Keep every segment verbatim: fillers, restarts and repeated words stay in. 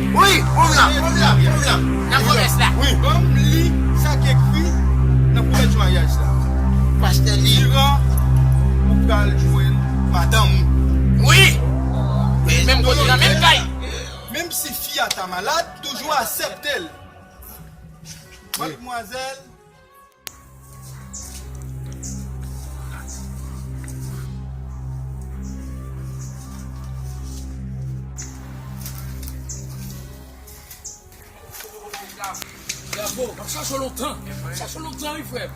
Wi, pwogram, pwogram, pwogram. Nan komès la. Wi. Ban m li sa k ekri nan pwomèt maryaj la. Pastè li. Diran, ou pral jwenn madanm ou. Wi. Menm kote, nan menm kay. Menm si fi a ta malad, toujou aksepte l. Madmwazèl. Bravo, m ap chache w lontan. M ap chache w lontan, wi, frè m.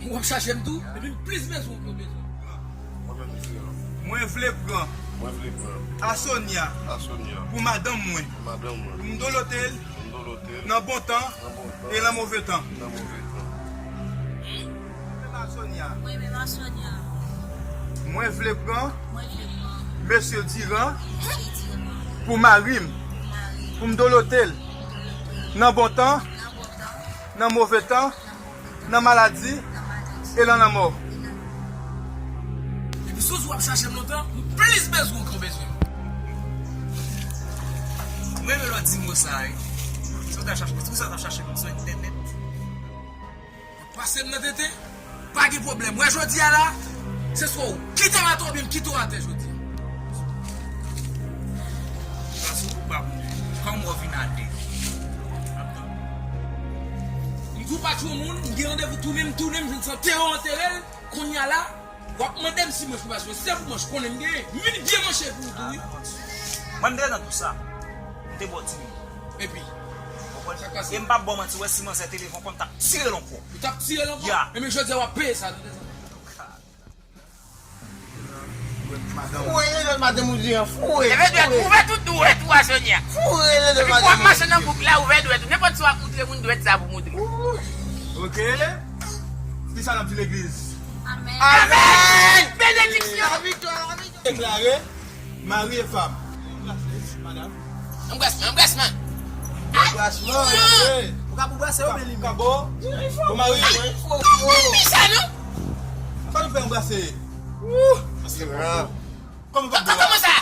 W ap chache m tou, epi m plis bezwen w ke w bezwen. Mwen vle pran Mwen vle pran Asonya Asonya pou madanm mwen. Pou madanm mwen. Pou m dolote l Pou m dolote l nan bon tan nan bon tan e nan move tan. Nan move tan. Mwen menm Asonya. Mwen menm Asonya. Mwen vle pran Mwen vle pran Mesye Diran Mesye Diran pou mari m. Pou mari m. Pou m dolote l nan bon tan, nan bon tan, nan move tan, nan maladi e nan lanmò. Epi si w di w ap chache m lontan, m plis bezwen w ke w bezwen m. Mwen renmen lè w di mo sa a, wi. Si w ta chache, si w ta chache m sou entènèt, pase m nan tete, pa gen pwoblèm. Wè jodi a la, se swa w kite m atè oubyen m kite w atè jodi a. Paske ou pa bon. Kòm w vin atè. M di w pa tchwe moun, m gen randevou tounen, m tounen, m jwenn san teren antere l. Kounye a la, w ap mande m si manch pou manch, se pou manch konnen m genyen. M vin byen manche pou ou tou, wi. Mwen, m te nan tout sa. M te bò timoun. Epi? Ou konprann? Sa k pase? E m p ap ba w manti, wè si manzè te leve ankò, m t ap tire l ankò. Ou t ap tire l ankò? Ya. Ebyen, jodi a, w ap peye sa, tande sa. Foure nan dwèt madanm ou di an, foure. Leve dwèt, ouvè tout dwèt ou a Sonya. Foure nan dwèt madanm ou. Epi pou w ap mache nan bouk la, ouvè dwèt ou. Nenpòt sa w ap moutre moun dwèt sa pou moutre. Ok. Ki sa n ap di legliz? Amèn. Amèn. Benediksyon. Laviktwa, laviktwa. Deklare mari e fanm. Anbrasman, anbrasman. Anbrasman, wi. Ou ka pou brase yo, men li menm. Kabo. Ou mari. Pi sa non. Sa nou fè anbrase? Wouh. Kòman sa?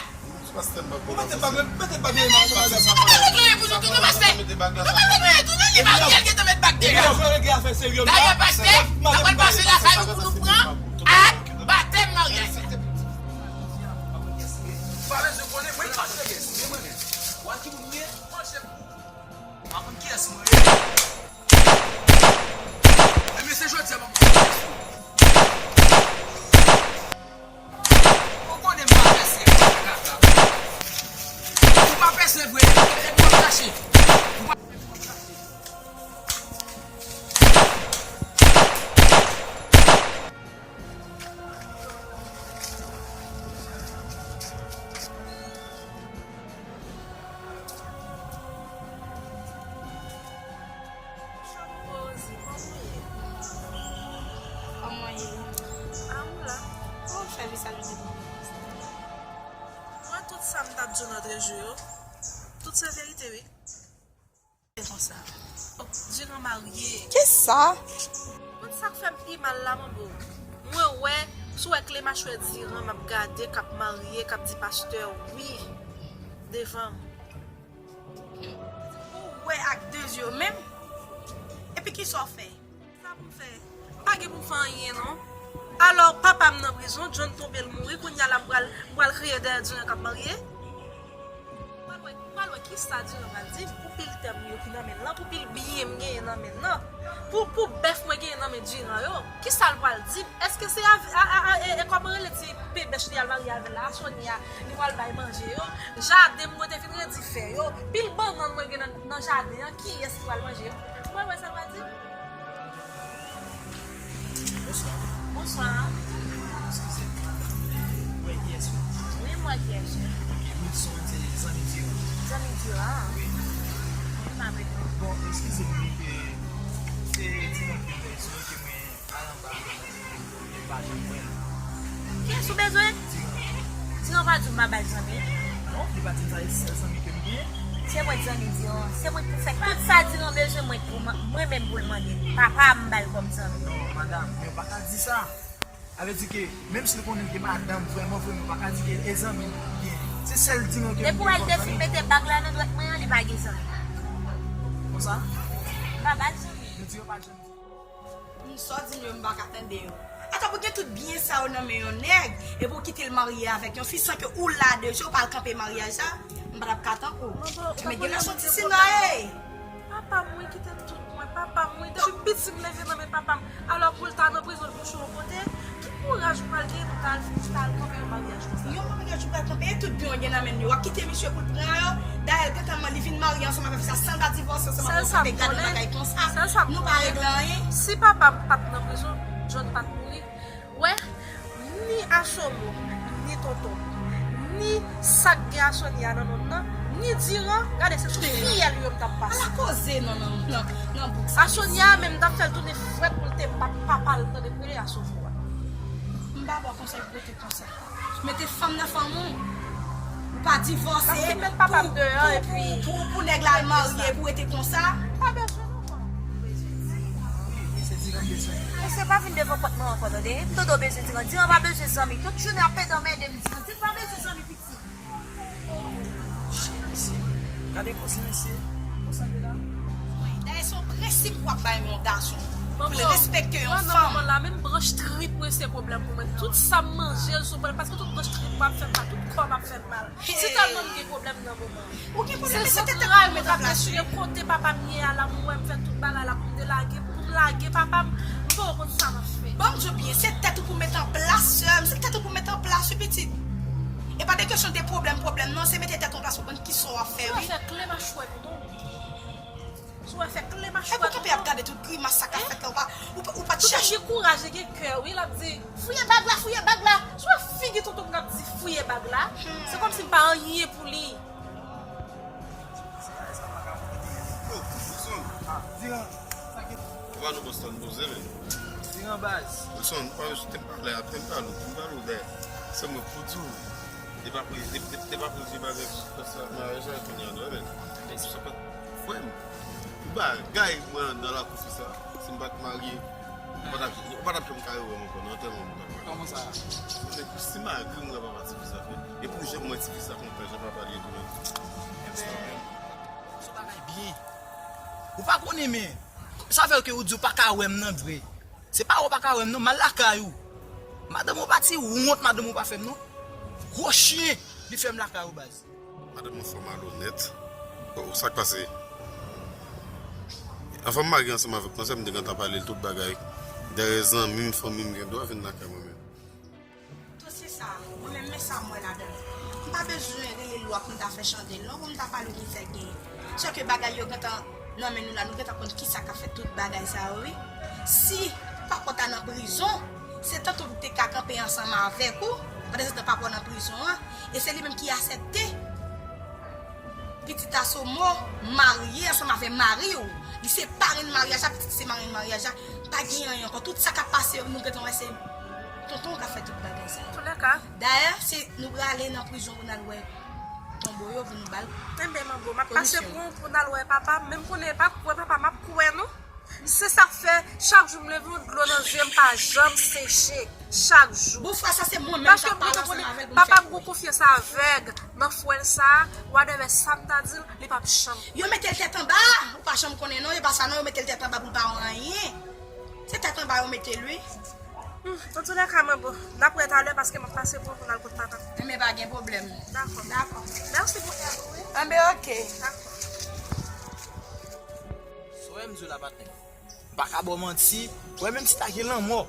Mete bag, mete bag devan, mete bag la. Mete bag la. Dayè, pastè, sa pral pase la, sa yo pou nou pran ak batèm maryaj. Pa bezwen konnen, mwen pa konnen kiyès mwen ye. Mwen ki moun mwen ye, manje m. Pa konn kiyès mwen ye. Ebyen, se jodi a m ap montre kiyès mwen ye. Ou konnen m pa pèse, m pa fè kaka. Ou pa pèse vre, epi w ap kache. Ou pa Rosie, kòman w ye? Kòman w ye? A, ou la? Kòman w fè vin sa nou te pran? Mwen, tout sa m t ap di w nan treze jou yo, tout se verite, wi. Se konsa. Oh, Diran marye. Kisa? Konn sa k fè m pi mal la, manbo. Mwen wè, si w wè kle machwè Diran m ap gade, k ap marye, k ap di pastè wi devan m. Ou wè ak de zye w menm? Epi kisa w fè? Sa pou m fè? M pa gen pou m fè anyen non. Alò, papa m nan prizon, John tonbe l mouri, kounye a la m pral, m pral kriye dèyè Diran k ap marye? M pral wè, m pral wè kisa Diran pral di m pou pil tè m yo ki nan men l lan, pou pil byen m genyen nan men l lan, pou, pou bèf mwen genyen nan men Diran yo. Kisa l pral di m? Èske se a, a, a, a, e, e kòman rele ti bebèch li al marye avè l la, Asonya, li pral bay manje yo? Jaden m mwen te fin redi fè yo. Pil bannann mwen gen nan, nan jaden an, kiyès ki pral manje yo? M pral wè sa l pral di m. Bonswa. Bonswa. Eskize m, madanm. Ou wè kiyès mwen? Wi, m wè kiyès ou. Ok, Wilson, se zanmi Diran. Zanmi Diran? Wi. Wi, m ap rekonèt. Bon, eskize m, wi, ke se Diran ki bezwen ke mwen al anba, mwen pa janm wè l. Kiyès ou bezwen? Diran. Diran pa di w m pa ba l zanmi. Non, li pa di m sa, e sèl zanmi ke m genyen. Se mwen k zanmi Diran. Se mwen k pou fè tout sa Diran bezwen, mwen k pou man-, mwen menm pou l mande l. Papa m ba l kòm zanmi. Non, madanm, men w pa ka di sa. Sa vle di ke, menm si l konnen l gen madanm, vrèman, vrèman, w pa ka di ke e zanmi l genyen. Se sèl di mwen ke m gen kòb. Depi w wè l desid mete bag la nan dwèt mwen an, li pa gen zanmi. Konsa? M pa ba l zanmi. Yo di yo pa janm di. M sa w di m yo, m pa ka tande yo. Atò, pou gen tout byen sa yo nan men yon nèg, epi w kite l marye avèk yon fi san ke ou la de je, ou pa al kanpe maryaj sa, m pa t ap ka tankou. Men gen lè soti sina, ey! Papa m, wi, kite m tout mwen. Papa m, wi, depi piti m leve nan men papa m. Alò pou l ta nan prizon, l kouche yon kote, ki kouraj ou pral gen pou ta al, pou ta al kanpe yon maryaj konsa? Yon maryaj ou pral kanpe, e tout byen w gen nan men l yo. W ap kite misye pou l pran yo. Dayè, l gentan, li vin marye ansanm avèk fi sa, san l pa divòse ansanm avè l, kanpe gade bagay konsa. Nou pa regle anyen. Si papa m pa t nan prizon, John pa t mouri. Wè, ni Asomo, ni Tonton, ni sa k gen a Sonia nan nonm nan, ni Diran, gade se sou fyèl yo m t ap pase. Ala koze nan, nan, nan, nan bouk sa. A Sonia menm, m t ap fè l tounen frèt pou l te bat papa l, tande, pou rele Asomo a. M pa ba w konsèy pou rete konsa. Mete fanm nan fanm ou. Ou pa divòse pou, pou, pou, pou, pou nèg la al marye, pou rete konsa. Pa bezwen non. Mesye pa vin devan pòt mwen ankò, tande. M tande w bezwen Diran. Diran pa bezwen zanmi. Tout jounen ap pede anmède m, Diran. Diran pa bezwen zanmi, piti. Gade koze mesye. Konsa ke la. Dayè, se yon prensip w ap bay yon gason. Pou l respekte yon fanm. Manman, manman la, menm branch trip mwen se pwoblèm pou mwen. Tout sa m manje l sou mwen, paske tout branch trip mwen ap fè m mal, tout kò m ap fè m mal. Si tèlman m gen pwoblèm nan moman. Ou gen pwoblèm, men se tèt ou pou mete an plas, wi. Kote papa m ye a la, m wè m fè tout bagay la pou m te lage, pou m lage papa m, m poko konn sa m ap fè. Ban m di w byen, se tèt ou pou mete an plas, sè m, se tèt ou pou mete an plas, wi, pitit. E pa de kesyon de pwoblèm, pwoblèm, non, se mete tèt ou an plas pou konn kisa w ap fè, wi. Ou fè kle machwè m tonbe. Si w fè kle machwè tonbe. E pou kanpe ap gade tout grimas sa k ap fèt la, ou pa, ou pa, ou pa t chèche. Tonton gen kouraj, li gen kè, wi, l ap di, fouye bag la, fouye bag la. Si w wè figi tonton m k ap di, fouye bag la, se kòmsi m pa anyen pou li. Yo, Wilson. Diran. Ou pa nou Boston poze, men. Diran baz. Wilson, pa yo sou tèm pale a, tèm pale, tèm pale dèyè. Se mwen pou di w. Depi apre, depi, depi, depi apre vye bagay ki sot pase ak maryaj la, kounye a nou, men. Sa pa, frè m. Ou bagay mwen nan lakou fi sa. Si m pa t marye, ou pa t ap, ou pa t ap janm ka wè m ankò nan antèman m t ap fè. Kòman sa? Se si malgre m wè papa ti fi sa fè. E pou jan m wè ti fi sa kontan, jan papa li ye tounen. Ebyen, se yon bagay byen. Ou pa konnen, men sa fè ke ou di ou pa ka wè m nan vre. Se pa ou pa ka wè m non, m al lakay ou. Madanm ou pati, wont madanm ou pa fè m non. Gwo chen, li fè m lakay ou baz. Madanm ou fò malonèt. Oh, sa k pase? Anvan m marye ansanm avèk manzè, m te gentan pale l tout bagay. Dèyè zanmi m, fanmi m gen dwa vin lakay mwen menm. Dosye sa, mwen menm, men sa m wè ladan l. M pa bezwen rele lwa pou m ta fè chandèl non, pou m ta pale w ki fè gen. Sèke bagay yo gentan nan men nou la, nou gentan konn kisa k ap fè tout bagay sa yo, wi. Si papa w ta nan prizon, se tantou l te ka kanpe ansanm avèk ou, pandan se tan papa w nan prizon an, e se li menm ki aksepte pitit Asomo marye ansanm avè mari w. Li se parenn maryaj la, pitit se marenn maryaj la. Pa gen anyen ankò. Tout sa k ap pase yo, nou gentan wè se tonton w k ap fè tout bagay sa yo. Antoulèka. Dayè, se nou prale nan prizon pou n al wè tonbo yo, pou nou ba l komisyon. Enben, manbo, m ap pase pou, pou n al wè papa m. Men m konnen pa kwè papa m ap kwè non. Se sa k fè, chak jou m leve, yon dlo nan zye m pa janm seche. Chak jou. Bon, fwa sa, se mwen menm k ap pale ansanm avè l pou m fè kouwè. Papa m gon konfyans avèg nan frè l sa a, whatever sa m ta di l, li p ap janm kwè. Yo mete l tèt anba, ou pa janm konnen non, e pa sa non, yo mete l tèt anba pou l pa wè anyen. Se tèt anba yo mete l, wi. Hmm, antoulèka, manbo, n ap wè talè paske m ap pase pou, pou n al kot papa m. Enben, pa gen pwoblèm. Dakò. Dakò. Mèsi pou èd ou, wi. Enben, oke. Dakò. Sa w wè m di w la, patnè? M pa ka ba w manti, wè, menm si ta gen lanmò,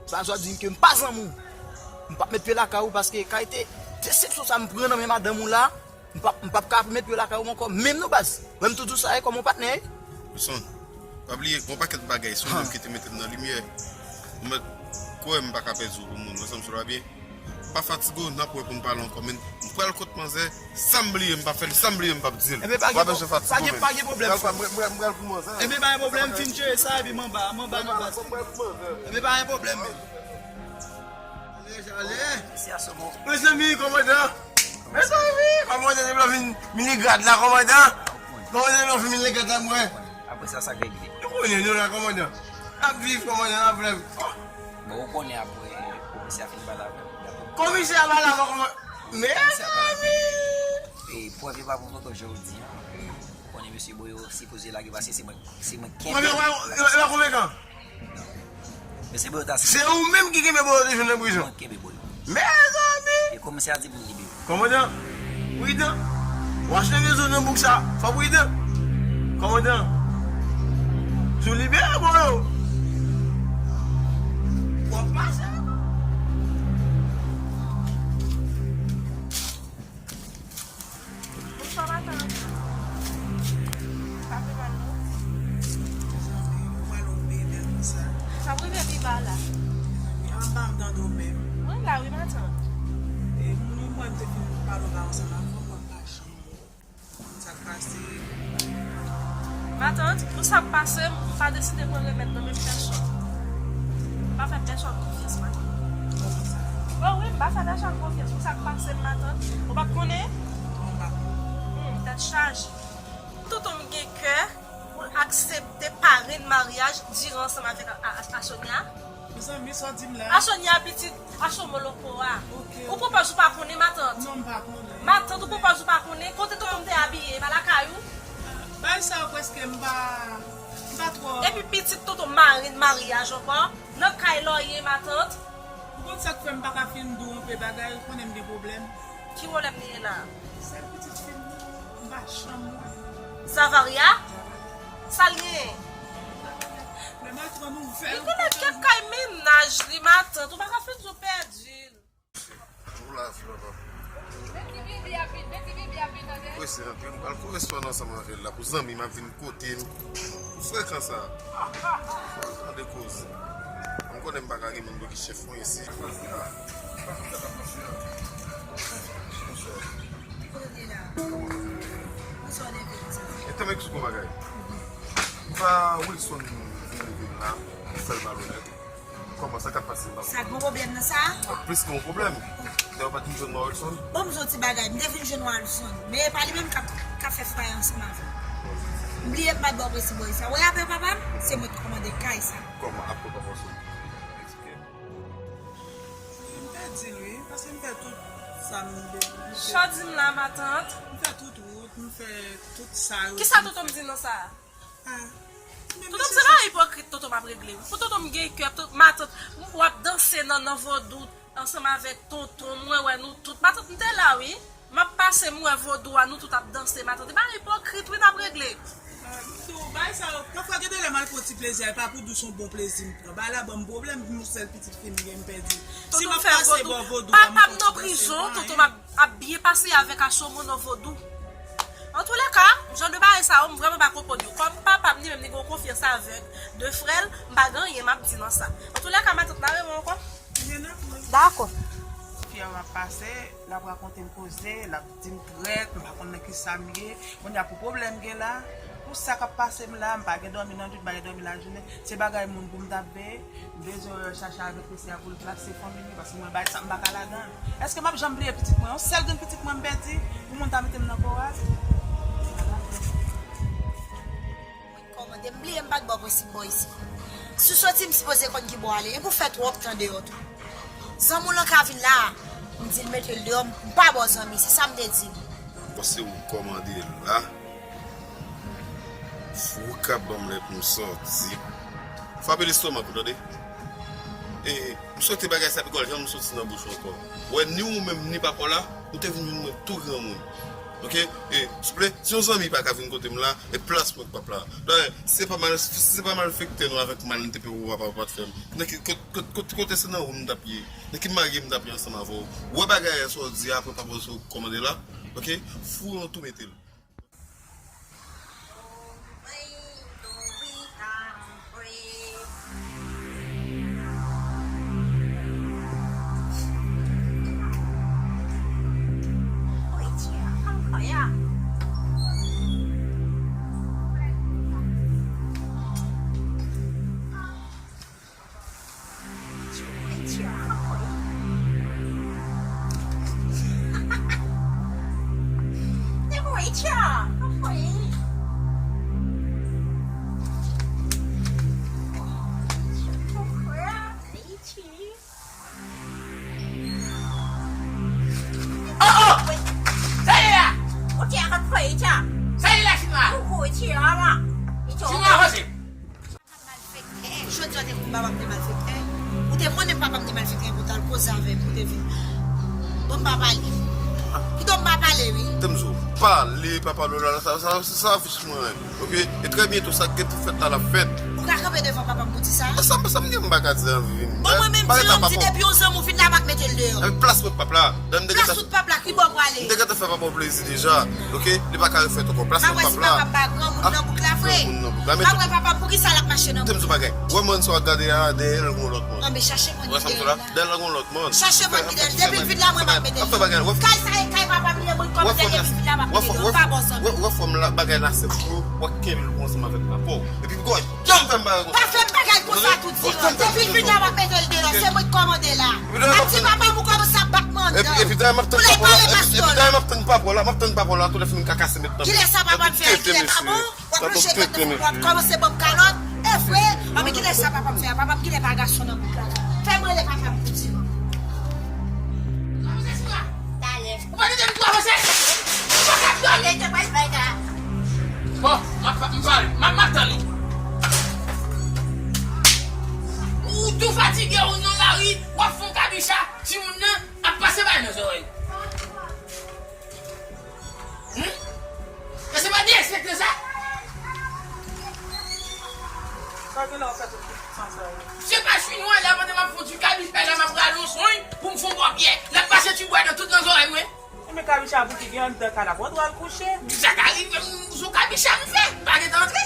sa vle di ke m pa zanmi w. M p ap met pye lakay ou paske kalite desepsyon sa m pran nan men madanm ou la, m p ap, m p ap ka met pye lakay ou ankò, menm non baz. Wè m toujou sa, e kòm yon patnè, wi. Wilson, pa bliye, gon pakèt bagay, se ou menm ki te mete m nan limyè. Ou mèt kwè m pa ka pèdi w pou moun, mwen sanm sou la byen. Pa fatige w, n ap wè pou n pale ankò, men m pral kot manzè, sa m bliye m p ap fè l, sa m bliye m p ap di l. Enben, pa gen pwoblèm, frè m. Enben, pa gen pwoblèm, fin jere sa, epi m anba, m anba nan baz. Enben, pa gen pwoblèm, men. Alè, alè. Mezanmi, kòmandan. Mezanmi, kòmandan, depi lè w vin mini grad la, kòmandan. Kòmandan, depi lè w vin mini grad la, mwen. Apre sa, sa k regle? Ou konnen nou la, kòmandan. N ap viv, kòmandan, n ap viv. Bon, ou konnen apre komisè a fin pale avè m. Komisè a pale avè w kòman? Mezanmi! E prèv yo pa pran foto jodi an. Ou konnen mesye Boyo sipoze lage pase, se mwen, se mwen kenbe. Prèv yo pa, yo, yo pa konvenkan? Mesye Boyo ta se ou menm ki kenbe Boyo te jwenn nan prizon. Mwen kenbe Boyo. Mezanmi! E komisè a di pou m libere. Kòmandan, pridan. W achte rezon nan bouk sa. Fò pridan. Kòmandan. Si w libere Boyo, w ap pase. Bonswa, matant. Pa pi mal, non? Mezanmi, ou pral ouvri bèl konsa. Sa ap rive pi ba la. Mezanmi, anba m tande w menm. Mwen la, wi, matant. E, moun mwen te fin pale w la ansanm avè w, mwen pa janm wè w. Sa k pase? Matant, pou sa k pase m, m pa deside pran remèd nan men pèsonn. M pa fè pèsonn konfyans, matant. Kòman sa? O wi, m pa fè pèsonn konfyans. Pou sa k pase m, matant, ou p ap konnen? Non, m pa konnen. Hmm, tèt chaje. Tonton m gen kè pou l aksepte parenn maryaj Diran ansanm avèk a, a, a Sonia. Mezanmi, sa w di m la? A Sonia pitit, a Somo Loko a. Ok. Ou pwopòz ou pa konnen, matant? Non, m pa konnen. Matant, ou pwopòz ou pa konnen? Kote tonton m te abiye? Pa lakay ou? Bagay sa yo prèske m pa, m pa twò. Epi pitit tonton marenn maryaj ankò, nan kay lòye, matant. Ou konn sa k fè m pa ka fin di w anpe bagay, ou konnen m gen pwoblèm. Ki pwoblèm li ye la? Sèl pitit fi m nan, m pa janm wè. Zavaria? Sa l genyen? Lè m al pran nouvèl. Li genlè kèk kay mennaj li, matant. Ou pa ka fin di w pèdi l. Ou la, fi papa. Mete bibi a vin, mete bibi a vin, tande. Prese anpil. M pral fè yon restoran ansanm avè l la pou zanmi m ap vin kote m. Pou frekan sa. Tande koze. M konnen m pa ka gen moun pou ki chèf mwen isi. E tanmen ki sou gon bagay. Pa Wilson vin leve la, pou fè l malonèt. Kòman sa k ap pase, papa? Sa gon pwoblèm nan sa? Plis ke yon pwoblèm. Dayè, ou pa t vin jwenn Wilson? Ban m di w ti bagay, m te vin jwenn Wilson. Men e pa li menm k ap, k ap fè fwaye ansanm avè m. M bliye m pa t ba w presi bòy sa. Ou raple papa m? Se mwen ki kòmande kay sa. Kòman apre papa w sot? Eksplike. M pèdi l, wi, paske m fè tout sa m te. Sa w di m la, matant? M fè tout wout, m fè tout sa yo. Kisa tonton m di nan sa? Ah. Tonton m se pa ipokrit, tonton m ap regle wi. Pou tonton m gen kè, tout, matant, w ap danse nan, nan vodou ansanm avèk tonton m, mwen wè nou tout. Matant, m te la wi. M ap pase, m wè vodou a, nou tout ap danse, matant. E pa ipokrit wi, n ap regle. Ah, m di w, bagay sa yo, pafwa gen de lè m al pran ti plezi a, e pa pou di w se yon bon plezi m pran. Bagay la ban m pwoblèm, pou yon sèl pitit fi m gen m pèdi. Si m ap pase bò vodou a, m konn ti danse, tonton m ap ap byen pase avèk Asomo nan vodou. Antoulèka, jan de bagay sa yo, m vrèman pa konprann yo. Kòm papa m li menm li gen yon konfyans avèg de frè l, m pa gen anyen m ap di nan sa. Antoulèka, matant, n a rewè ankò. Dakò. Fi a w ap pase, l ap rakonte m koze, l ap di m trèt, m pa konn nan kisa m ye. Kounye a pou pwoblèm gen la, pou sa k ap pase m la, m pa gen dòmi nan nuit, m pa gen dòmi lajounen. Se bagay moun pou m t ap veye, m bezwen chache avèk mesye a pou l plase fanmi li, paske mwen bagay sa m pa ka ladan l. Èske m ap janm bliye pitit mwen? Yon sèl grenn pitit mwen m pèdi, pou moun ta mete m nan kòwaz? Mwen kòmande, m bliye m pa t ba w prensip bò isi. Si w soti, m sipoze konn ki bò w ale. Epi w fè twòp tan deyò tou. Zanmi w lan ka vin la, m di l mete l deyò, m pa ba w zanmi, se sa m te di l. Bon, se ou k kòmande l la. Fou ka ban m lè pou m sòti. Frape lestomak ou, tande. E, m swete bagay sa pi gòl janm soti nan bouch ou ankò. Wè, ni ou menm, ni papa w la, ou te vin jwenn mwen tou granmoun. Oke? E, souple, si yon zanmi pa ka vin kote m la, e plas mwen k p ap la. Dayè, se pa mal, se pa malfektè nou avèk mal n te fè pou papa w pa t fè m. Nan ki, kot, kot, kot, kote se nan ou m t ap ye? Nan ki marye m t ap ye ansanm avè w? Wè bagay sa w di a, apre papa w se ou k kòmande la. Oke? Fou yon tou mete l. Koukou, Tiana. Sinon, avanse. Jodi a, te konn papa m te malfektè. Ou te konnen papa m te malfektè pou t al koze avè m, pou te vin. Bon, m pa pale. Kite m pa pale, wi. Tann m di w, pale, papa Lola, sa, sa, sa, sa fiche mwen. Ok? E trè byento, sa k gen pou fèt la, l ap fèt. Ou ka kanpe devan papa m pou di sa? Sa, sa m gen, m pa ka di anvi. Bon, mwen menm, di l, m di depi yon zanmi w vin la, m ap mete l deyò. Plas mwen p ap la. Plas ou p ap la, ki bò w prale? M te gentan fè papa w plezi deja. Ok? Li pa ka refèt ankò. Plas mwen p ap la. M ap wè si papa m pa granmoun nan bouk la vre. M ap wè papa m, poukisa l ap mache nan bouk la? Tande m di w bagay. Wè mòn sa w ap gade a, dèyè l gon lòt mòn. Anben chache mòn ki dèyè l la. Dèyè l la gon lòt mòn. Chache mòn ki dèyè l. Depi l vin la, mwen m ap mete l deyò. Kay sa e kay papa m li ye, mwen kòm dèyè depi l vin la, m ap mete l deyò. M pa bon zanmi. Wè fòm la, bagay la senp tou, w ap kenbe l pou ansanm avèk papa w. Epi gòj, janm fè m bagay konsa. Pa fè m bagay konsa tou di. Depi l vin la, m ap mete l deyò. Se mwen k kòmande la. Ap di papa m ou kòmanse ap bat mwen anndan. Epi dayè m ap tann papa w la. Epi dayè m ap tann papa w la. M ap tann papa w la. Tou lè fini m ka kase met nan. Kilè sa papa m fè? Kilè pa bon? W ap lonje kòt nan fon, w ap kòmanse ban m kalòt. E vre? Anben kilè sa papa m fè a? Papa m kilè pa gason nan bouk la la? Fè m rele papa m pou di mwen. Talè. Ou pa tande m tou avanse? Ou pa ka dòmi. Lè te pral bay ka. Bon, m ap, m pale. M ap, m ap tann ou. Ou tou fatige, ou nan lari, w ap fè yon kabicha, timoun nan ap pase bay nan zòrèy. Hmm? E se pa derespekte sa? Sa gen lè w fè tout, tout sa sa yo. Se pa chinwa la, pandan m ap fè yon ti kabicha la, m ap rale yon sony pou m fè yon bò byè. L ap pase ti bwa nan tout nan zòrèy mwen. Enben kabicha pou ki gen anndan kay la, ou dwe al kouche. Sa ka rive m sou kabicha m fè, m pa gentan antre.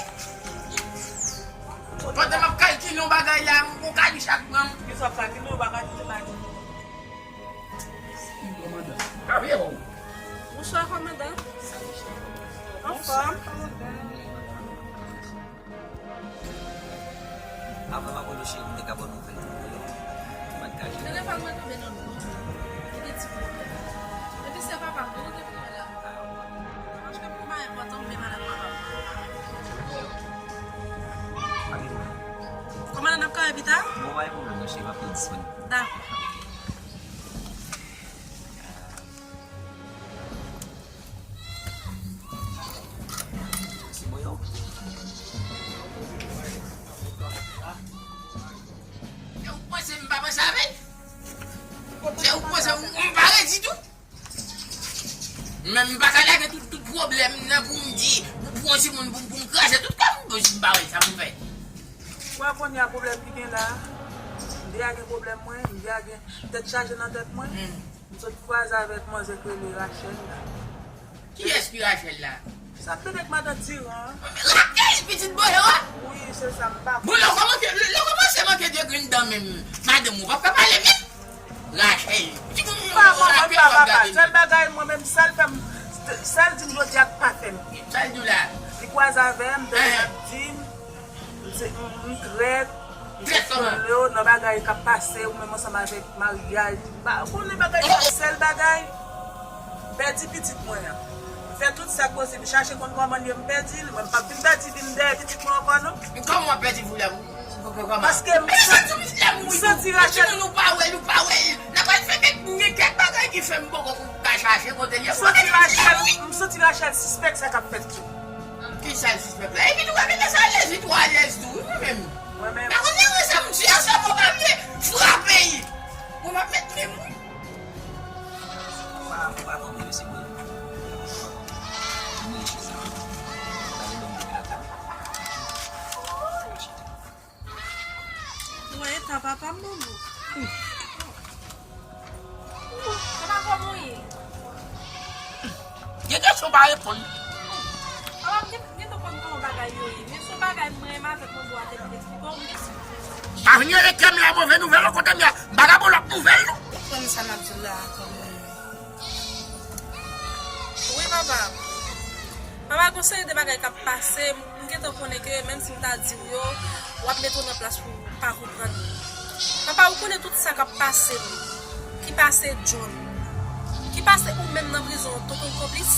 Pandan m ap kalkile yon bagay la, yon kabicha k pran m. Kisa w ap kalkile, ou pa kalkile bagay. Kòmandan. Ka vye bon. Bonswa, kòmandan. Anfòm? Avan m abòne cheri, m te ka ba w nouvèl tou. Mwen pa t ka jere. Telefòn mwen tonbe nan dlo. Li gen ti pwoblèm. Epi se papa m tou ki pou mwen la. Paske pou mwen enpòtan, m vle pale ak papa m. Kòmandan, n ap kanpe pita? Bon, pa gen pwoblèm non, cheri, m ap ret disponib. Dakò. Se mwen yo. Se ou k panse m pa panse avè l? Se ou k panse m pa redi tou? Men m pa ka lage tout, tout pwoblèm nan pou m di, pou, pou yon timoun, pou, pou m kraze tout kò m, pou m pa wè sa pou m fè. Ou wè kounye a pwoblèm ki gen la a, m deja gen pwoblèm mwen, m deja gen tèt chaje nan tèt mwen. Hmm. M sot kwaze avèk manzè k rele Rachel la. Kiyès ki Rachel la? Sa petèt madan Diran an. Rachel, pitit boyo a? Wi, se sa m pa konn. Bon, lè w kòmanse, lè w kòmanse manke de grenn dan menm, madanm ou p ap ka pale menm. Rachel. Ti moun pa konprann pa papa. Sèl bagay mwen menm, sa l fè m, sa l di m jodi a k pa fè m. Sa l di w la? Li kwaze avè m, tande l ap di m, m se, m, m trèt. Trèt kòman? Yo, nan bagay k ap pase, ou menm ansanm avèk maryaj, m pa konnen bagay sa, sèl bagay, m pèdi pitit mwen an. M fè tout sa k posib, m chache konn kòman l ye, m pèdi l, mwen m p ap vin pèdi vin dèyè pitit mwen ankò non. Kòman w ap pèdi pou la? Paske m santi, m santi Rachel. Timoun ou pa wè l, ou pa wè l. N ap al fè kèk, gen kèk bagay ki fè m poko ka chache kote l ye. M santi Rachel, m santi Rachel sispèk sa k ap fèt tou. Kisa l sispèk la? Epi tou, epi sa alèz, li twò alèz tou, wi, mwen menm. Mwen menm. Pa konn nan sa, m di, a sa, mwen pa vle frape l. Mwen pa met men m, wi. Ou pa, ou pa konprann, mesye, mwen. Mwen chita. Gade lòm mwen la. Mwen eta papa m, manman. Papa, kòman w ye? Gen kesyon pa reponn. Papa, m gen, gen tan konn kòman bagay yo ye. Men se yon bagay mwen menm avèk manbo a te vin eksplike w, m gen ti pwoblèm. Pa vin rele kè m la move nouvèl, w kote m ye a. M pa ka ba w lòt nouvèl, non. Ou konn sa m ap di w la a, kòman? Wi, papa. Papa, gon seri de bagay k ap pase, m gentan konnen ke menm si m ta di w yo, w ap mete w nan plas pou w pa konprann. Papa, ou konnen tout sa k ap pase m, ki pase John, ki pase ou menm nan prizon, tonton konplis.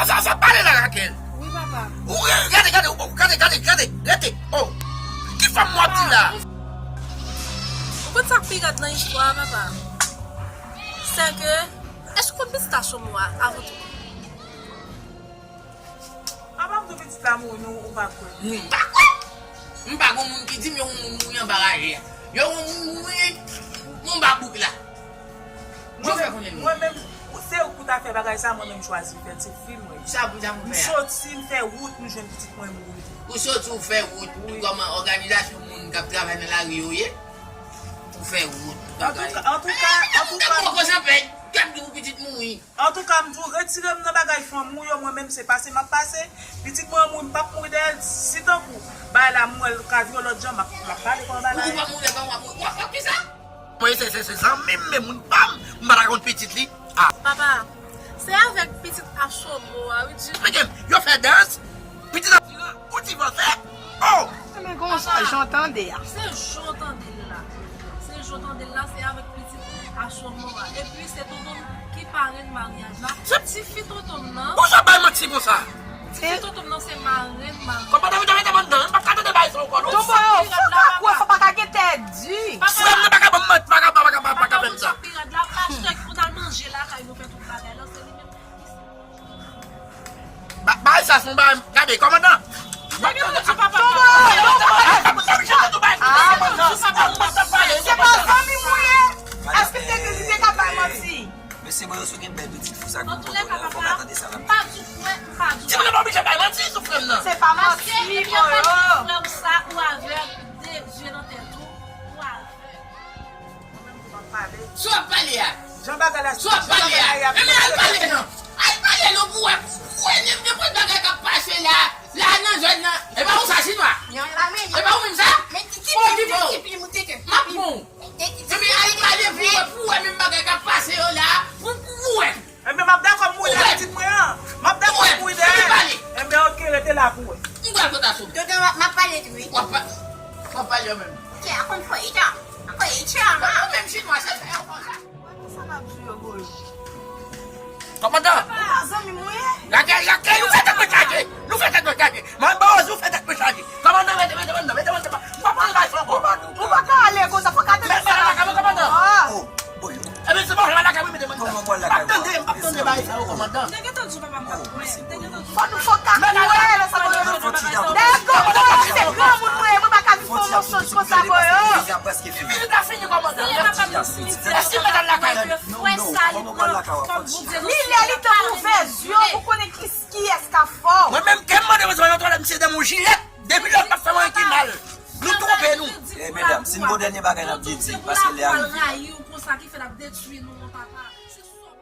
Sa, sa pale la, Raquel. Wi, papa. Ou re-, gade, gade, ou, gade, gade, gade, rete. Oh. Ki fanm w ap di la? Ou konn sa k pi rèd nan istwa a, papa? Se ke Èske w konn pistache mwa avan tou? Apa m Tou pitit la mouri, nou ou pa kwè. M pa kwè. M pa gon moun ki di m yo gon moun mouri anba raje a. Yo gon moun mouri anba bouk la. Mwen menm, mwen menm, se ou pou ta fè bagay sa, mwen menm chwazi fè l, se fi mwen. Sa pou, sa pou fè a? M soti, m fè wout, m jwenn pitit mwen mouri. Ou soti, ou fè wout, wi. Kòman òganizasyon moun k ap travay nan lari yo ye? Ou fè wout, bagay. Antouka, antouka, antouka. Ou te poko sanpèy, k ap di pou pitit mouri. Antouka, m di w, retire m nan bagay fanmi w yo, mwen menm se pase m ap pase. Pitit mwen mouri, m p ap mouri dèyè l. Si tankou bagay la m wè l ka vire lòt jan, m ap, m ap pale kòman bagay la ye. Ou p ap mouri dèyè fanmi w, w ap mouri. W ap fè kisa? Mwen se, se, se zanmi m, men moun pa m, m pa ta konn pitit li. Ah. Papa, se avèk pitit Achobo a, wi, di. Men yo fè dans, pitit a, ou divòse? Oh! Men konsa, jan w tande a. Se jan w tande l la. Se jan w tande l la, se avèk pitit Achobo a. Epi se tonton m ki parenn maryaj la. Tifi tonton m nan. Ou sot bay manti konsa? Tifi tonton m nan se marenn maryaj. Kòman w ta mete m anndan? M pa ka tande bay sa ankò, non. Tonton yo, fò ka kwè, fò pa ka gen tèt di. Frè m nan pa ka ban m manti, pa ka, pa ka, pa ka, pa ka fè m sa. Pirad la, pa achte pou n al manje lakay nou fè tout bagay la, se li menm. Ba-, bay sa se yon bagay, gade, kòmandan. Nèg yo di papa. Se pa zanmi m ou ye? Èske te, te, te ka bay manti? Mesye, mwen, yo sou gen bèl pitit fi sa ki konpòte w, fò ka tande sa la. M pa di w kwè, m pa di w. Timoun yo pa oblije bay manti sou frè m nan. Se pa manti, bro. Frè w sa, ou avèg, de zye nan tèt ou, ou avèg. Sa w ap pale a? Jan bagay la, sa w ap pale a? Enben al pale non. Al pale non pou wè, pou wè nenpòt bagay k ap pase la, la nan zòn nan. E pa ou sa, Chinwa? E pa ou menm sa? Okipe w. M ap pran w. Enben al pale pou wè, pou wè menm bagay k ap pase yo la, pou, pou wè. Enben m ap dakò m mouri dèyè pitit mwen an. M ap dakò m mouri dèyè. Enben oke, rete la pou wè. M pral pote asou. Tonton, m ap, m ap pale tou wi. W ap pa-, w ap pale yo menm. Kè a konn fò itan. Ankò itan, ha. Ou menm Chinwa, se fè yo konsa. Sa m ap di yo, boy. Kòmandan. Ou pa zanmi m ou ye? Lagè, lagè, nou fè tèt mwen chaje. Nou fè tèt mwen chaje. Manbo, nou fè tèt mwen chaje. Kòmandan, mete, mete, mete, mete, mete, m pa pral bay sa ankò. Ou pa ka ale konsa, fò ka tande sa. Mete lakay mwen, kòmandan. Oh, boy. Ebyen, se pa w la lakay mwen, mete mwen. Kòman w pral lakay mwen? M ap tande, m ap tande bagay sa yo, kòmandan. Te gentan di w papa m pa koumen. Te gentan di w. Fò nou fò ka kouwè lè sa pou yo. Dèyè kòmandan, se granmoun mwen ye, mwen pa ka di fò yon sòs konsa pou yo. Fini ta fini, kòmandan. Èske mwen al lakay mwen? Frè sa li pran. Li lè li te ouvè zye w pou konnen ki, kiyès k ap fò. Mwen menm, kè m mande mwen se yon twalèt, misye dèyè m yon jilèt. Depi lòt ap fè mwen ki mal. Nou twonpe nou. Eh, medam, si n gon dènye bagay n ap di, di, paske lè a rive. Rayi w konsa ki fè l ap detwi nou, non, papa. Se sòt.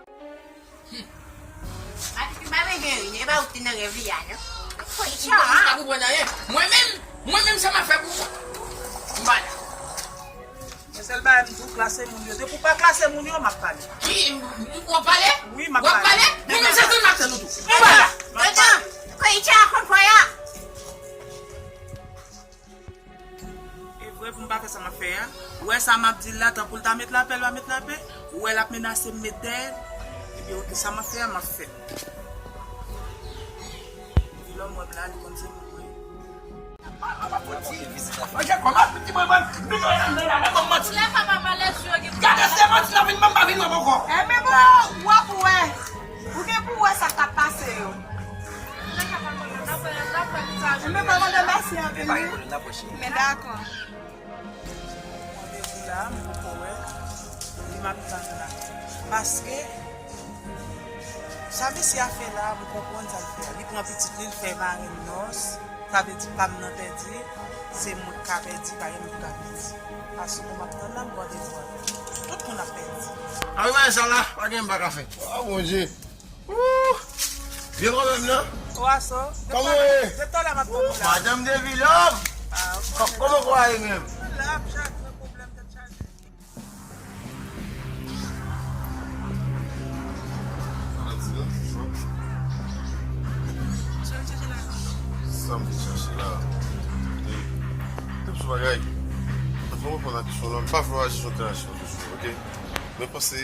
Hmm. Patrick, m pa bezwen ri, e pa ou ki te nan rèv li a, non. Ou pa konprann anyen. Mwen menm, mwen menm sa m ap fè pou ou. M pa la. Men sèl bagay m di w, klase moun yo. Depi w pa klase moun yo, m ap pale. Ki, w ap pale? Wi, m ap pale. W ap pale? Mwen menm se tou m ap tann ou tou. M pa la. Tonton, Koicha konn fè a. E vre pou m pa fè sa m ap fè a. Ou wè sa m ap di l la, tankou l ta met lapè, l pa met lapè. Ou wè l ap menase m met dèyè l. Ebyen, oke, sa m ap fè a, m ap fè l. Vilòm wè m la, li konn se moun mwen. Manje kòman piti mwen, mwen, vin wè nan la, mwen ban m manti. Lè papa pale, si yo gen. Gade se manti la vin ban m pa vin wè m ankò. Enben bon, w ap wè. Ou gen pou wè sa k ap pase yo. Enben kòmandan, mèsi anpil wi. Men dakò. Randevou la, m poko wè. Li m ap tann la. Paske sa misye a fè la, m konprann sa l fè a. Li pran pitit li, l fè marenn nòs. Sa vle di pa m nan pèdi, se mwen k ka pèdi, pa gen moun ki ka pèdi. Paske m ap tann la, m randevou avè l. Tout moun ap pèdi. Awi, bagay sa la, pa gen m pa ka fè. Ah, Bondye. Ooh! Vye pwoblèm nan. Waso. Kòman w ye? Depi talè m ap tann ou la. Madanm de Vilòm. Ah, ok. Kò-, kòman kò a ye menm? Mwen la, m chak nan pwoblèm tèt chaje. Sa l di la, se sa. Sa l chache la. Sa m vin chache la. E, te sou bagay. Fò m reponn a kesyon lan. M pa fè aji sou entèraksyon toujou, oke? Men panse,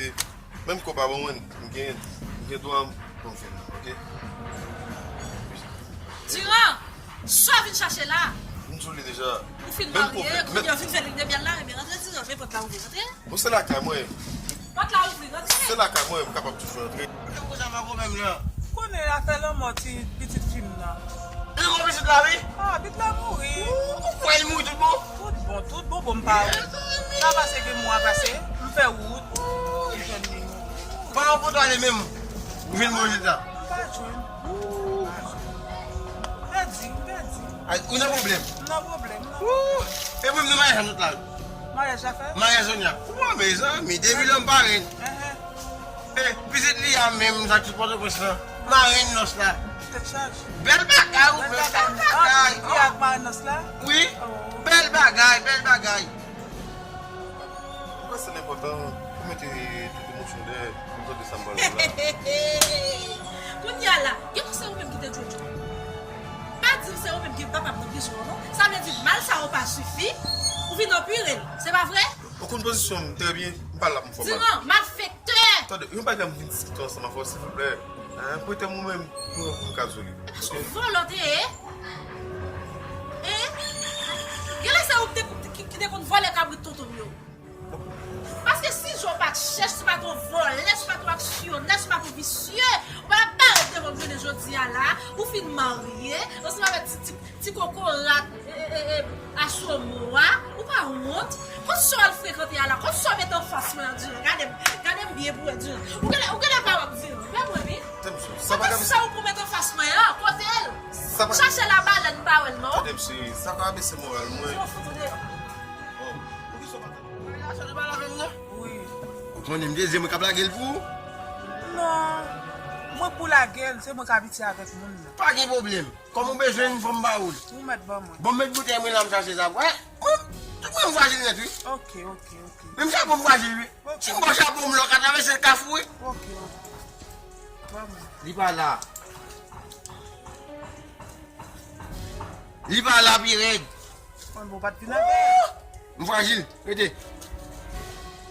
menm kò pa ban mwen, m gen, m gen dwa m, m fè l, oke? Diran! Sa w vin chache la? M di w li deja. Ou fin marye, kounye a w vin fè li depi al la, men rantre Diran, men pòt la ouvri, rantre. Bon, se lakay mwen. Pòt la ouvri, rantre. Se lakay mwen, m kapab toujou rantre. Ou te koze avè w menm la. Ou konnen afè lanmò ti pitit fi m nan. Li gon pitit la, wi. Ah, pitit la mouri. Ou kwè li mouri tout bon? Tout bon, tout bon, bon, m pa wè. Sa pase gen mwa pase, m fè wout, m jwenn li. Pa yon kote ale menm. Ou vin bon rezilta. M pa jwenn. Pèdi, m pèdi. Ay, ou nan pwoblèm. M nan pwoblèm, m nan pwoblèm. E mwen, m nan maryaj la, tout la. Maryaj la fèt? Maryaj Sonia. Ou wè, mezanmi, depi lè m parenn. Enhen. E, pitit li a menm, sa ki Pòtoprens lan. Marenn nòs la. Tèt chaje. Bèl bagay, ou menm, bèl bagay. Li ak marenn nòs la? Wi. Oh. Bèl bagay, bèl bagay. Ou panse l enpòtan pou mete tout emosyon dèyè, pou m tande sa m pral di la? Kounye a la, gen pou se ou menm ki te dwe djòl. Pa di m se ou menm ki papa m nan prizon an, non. Sa vle di mal sa yo pa sifi, ou vin anpire l. Se pa vre? Ou konn pozisyon m trè byen, m pa la pou m fè mal. Diran, malfektè! Tande, yon bagay m vin diskite ansanm avè w, silvouplè. Hein, prete m ou menm pou, pou m ka di w li. E pa se yon vòlè w te ye? Hein? Genlè se ou ki te, ki, ki te konn vòlè kabrit tonton m yo. Paske si Jean pa t chèch, si pa t yon vòlè, si pa t yon aksyonè, si pa t yon visye, ou pa t ap parèt devan m jounen jodi a la, ou fin marye, ansanm avèk ti, ti, ti kokorat, e, e, e, e, asomo a, ou pa wont? Kot sa w al frekante a la? Kot sa w met anfas mwen an, Diran? Gade m, gade m byen pou wè, Diran. Ou genlè, ou genlè pa wè m, Diran. Wè mwen, wi. Kote sa w pou met anfas mwen an? Kote l? Chache la balèn, m pa wè l, non. Tande m, cheri, sa pa bese moral mwen. Diran, fout ou deyò. Bon, poukisa w pa tande? Relasyon li pa lave m nan? Wi. Ou konnen m te di mwen k ap lage l pou ou? Non. Mwen pou lage l, se mwen k abitye avèk moun nan. Pa gen pwoblèm. Kòm ou bezwen l, fò m ba ou l. Ou mèt ban mwen. Bon, m met boutèy mwen la, m chache sa. Wè, mwen, tout mwen m frajil nèt, wi. Ok, ok, ok. Menm chapo m frajil, wi. Ok. Si m ba w chapo m la, w ka travèse l kafou, wi. Ok, ok. Ban mwen. Li pa la. Li pa la pi rèd. Mwen, bon, pa t vin avè l. M frajil. Rete.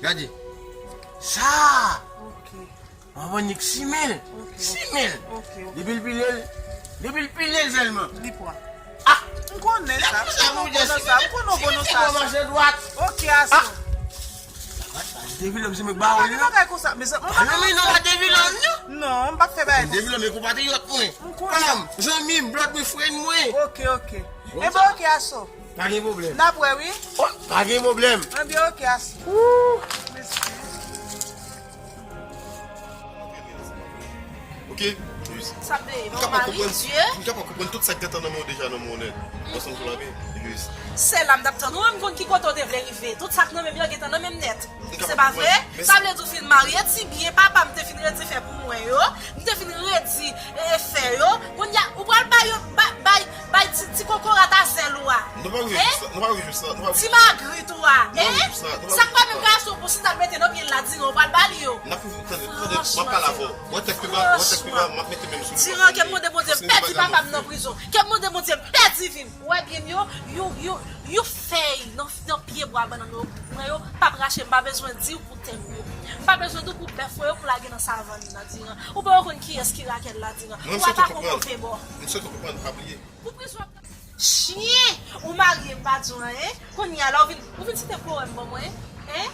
Gade. Sa. Ok. Mwen, mwen, nik simen l. Ok, ok. Simen l. Ok, ok. Depi l pile l, depi l pile l sèlman. Li pran. Ah! M konnen sa. M konnen w konnen sa. M konnen w konnen sa. Mache dwat. Ok, aso. Ah! Devilòm, se mwen k ba ou li, non? Bagay konsa, mezanmi. Ah, non, men non, pa Devilòm, non. Non, m p ap fè bagay konsa. Devilòm, e konpatriyòt mwen. M konnen. Pam, zanmi m, blòd mwen, frè mwen. Ok, ok. Enben, ok, aso. Pa gen pwoblèm. N ap wè, wi. Oh, pa gen pwoblèm. Enben, ok, aso. Mèsi. Ok, Luis. Sa vle, m kapab konprann, m kapab konprann tout sa k gentan nan men w deja nan men w nèt. Ansanm tou la, wi, Luis. Se la m t ap tann ou, m konn ki kote w te vle rive. Tout sa k nan men m yo gentan nan men m nèt. Se pa vre? Sa vle di w fin marye, ti byen papa m te fin redi fè pou mwen yo, m te fin redi, e, e, fè yo. Kounye a, ou pral bay yo, bay, bay, bay ti, ti kokorat a zèl ou a. Nou pa rive jis la, nou pa rive jis la, nou pa rive jis la. Ti magrit ou a, hein? Sa k pa menm gason pou si n t al mete nan pye l la, Diran, ou pral ba l yo. N ap rive, tande, tande, m ap pale avè w. Wè tèk pima, wè tèk pima, m ap mete men m sou li. Diran, ke m mande Bondye m pèdi papa m nan prizon. Ke m mande Bondye m pèdi vi m. Ou wè byen m yo, yo, yo, yo fèy nan, nan pyebwa bannann yo. Mwen yo, p ap rache, m pa bezwen di w pou tèm yo. M pa bezwen di w pou bèf mwen yo pou lage nan savann nan, Diran. Ou pa konn kiyès ki Rakèl la, Diran. Ou atake yon move bò. M swete w konprann, m swete w konprann, pa bliye. Pou prizon ap Chyen! Ou marye, m pa di w anyen. Kounye a la, ou vin, ou vin site pwoblèm ban mwen, hein?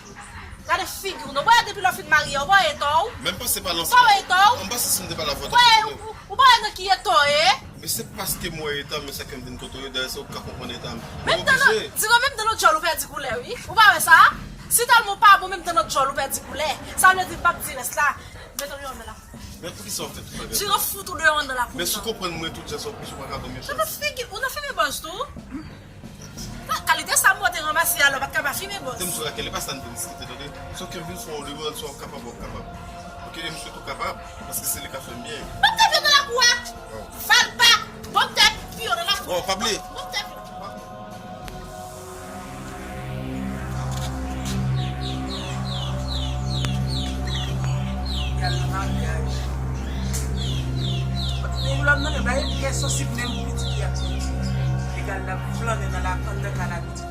Gade figi w, non. Bon, depi lè w fin marye, ou pa wè etò w? Menm panse pa nan sa. Ou pa wè etò w? M panse si m te pale avè w. Ou, ou pa wè nan ki etò w ye? Men se paske m wè eta m, men sa ke m vin kote w ye, dayè se ou k ka konprann eta m. Menm dan, Diran, menm dan nan djòl ou pèdi koulè, wi. Ou pa wè sa? Si tèlman w pa bon, menm dan nan djòl ou pèdi koulè. Sa vle di m p ap di rès la. Mete w deyò men la. Men poukisa w fè tout bagay sa? Diran, fout ou deyò anndan la kounye a. Men si w konprann mwen tout jan sa w plis ou pa ka ban m yon chans. Tande figi, ou nan fimen bòz tou? Nan kalite sa m wè w te ranmase a la, w pa t ka pa fimen bòz. Tande m sou Rakèl, e pa sa n vin diskite, tande. Swa ke m vin fè w demann, swa w kapab, w ap kapab. Ok, m swete w kapab, paske se li k ap fè m byen. Ban m tèt yo nan lakou a! Valpa! Ban m tèt yo nan lakou a! Bon, pa bliye. Ban m tèt yo! Egal nan maryaj. Epi lòm nan men bay pyès sansib menm pou pitit li ap soti. Egal l ap flannen nan la, anndan kay la pitit.